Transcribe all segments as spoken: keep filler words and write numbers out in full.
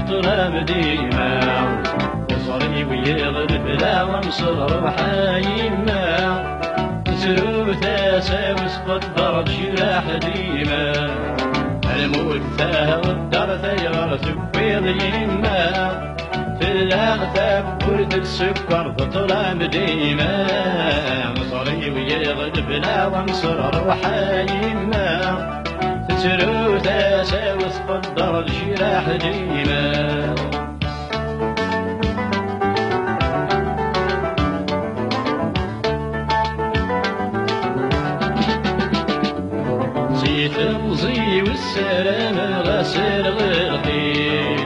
Ẓram dima, iẓri-w yeɣleb lawan s rruḥ a yemma. Tettru tasa-w tqedder tejraḥ dima. Lmut taɣeddart ayɣer tewwiḍ yemma. Fell-aɣ tawwurt tsekkert ṭṭlam dima. Ẓri-w yeɣleb lawan s rruḥ a yemma. Tettru tasa-w tqedder tejraḥ dima. Si temẓi-w ssarameɣ-as lxir.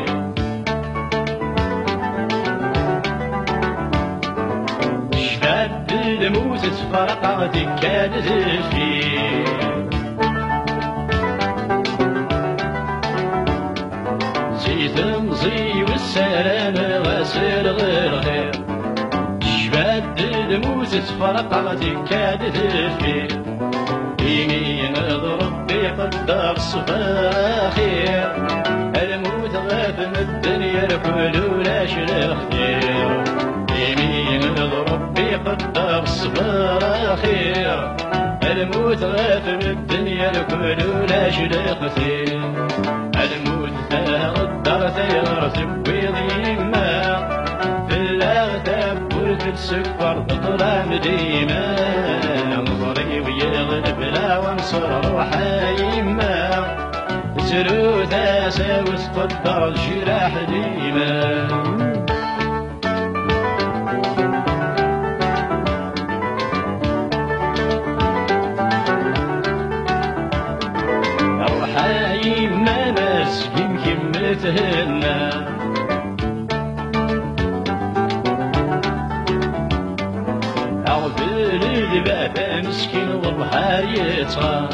Tecba-d lmut tferq-aɣ tikkal deffir. Si temẓi-w ssarameɣ-as lxir. Tecba-d lmut tferq-aɣ tikkal deffir. Imi d Ṛebbi qedder ṣṣber axir. Lmut ɣef medden yerkul ulac lextir. Imi d Ṛebbi qedder ṣṣber axir. Lmut ɣef medden yerkul ulac lextir. Lmut taɣeddart ayɣer tewwiḍ yemma. Fell-aɣ tawwurt tsekkert ṭṭlam dima. Ẓri-w yeɣleb lawan s rruḥ a yemma. Tettru tasa-w tqedder tejraḥ dima. Ruḥ a yemma, mazgin kemm thenna. Aɣbel d baba meskin, wellah ar yettɣar.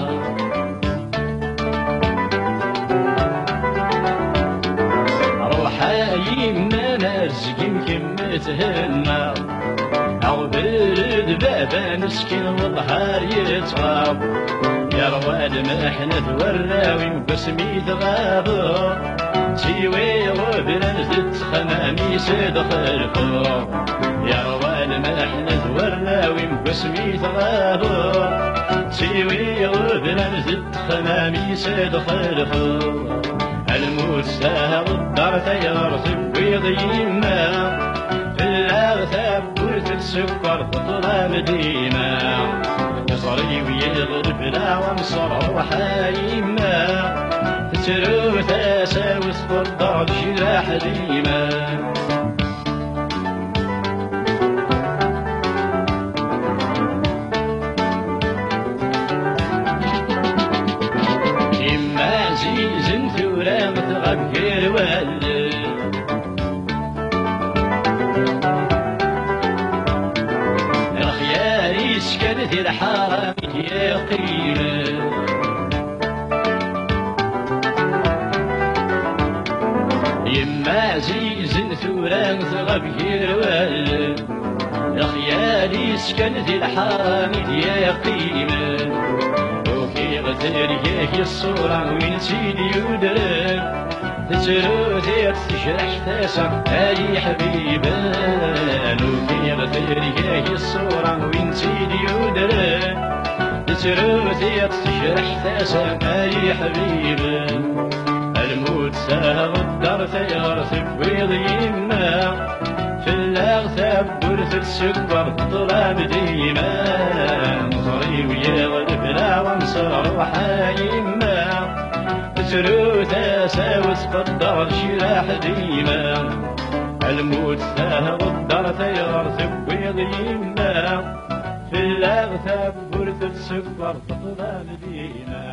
Ruḥ a yemma, mazgin kemm thenna. Aɣbel d baba meskin, wellah ar yettɣar. Yerwa lmeḥna d warraw-im deg wasmi tɣabeḍ. Siwi ɣublan d ttxemam-is d xelqeɣ. Yerwa lmeḥna d warraw-im deg wasmi tɣabeḍ. Siwi ɣublan d ttxemam-is d xelqeɣ. Lmut taɣeddart ayɣer tewwiḍ yemma. Fell-aɣ tawwurt tsekkert ṭṭlam dima. Iẓri-w yeɣleb lawan s rruḥ a yemma. Tettru tasa-w tqedder tejraḥ dima. Yemma ɛzizen tura tɣab gar wallen. Lexyal-is kan di lḥara i d-yeqqimen. Yemma ɛzizen tura tɣab gar wallen. Lexyal-is kan di lḥara i d-yeqqimen. Ukiɣ tergag i ṣṣura win tt-id-yudren. Tettru tiṭ tejreḥ tasa ay iḥbiben. Ukiɣ tergag i ṣṣura win tt-id-yudren. Tettru tiṭ tejreḥ tasa ay iḥbiben. Lmut taɣeddart ayɣer tewwiḍ yemma. Fell-aɣ tawwurt tsekkert ṭṭlam dima. Ẓri-w yeɣleb lawan s rruḥ a yemma. Tettru tasa-w tqedder tejraḥ dima. Lmut taɣeddart ayɣer tewwiḍ yemma. Fell-aɣ tawwurt tsekkert ṭṭlam dima.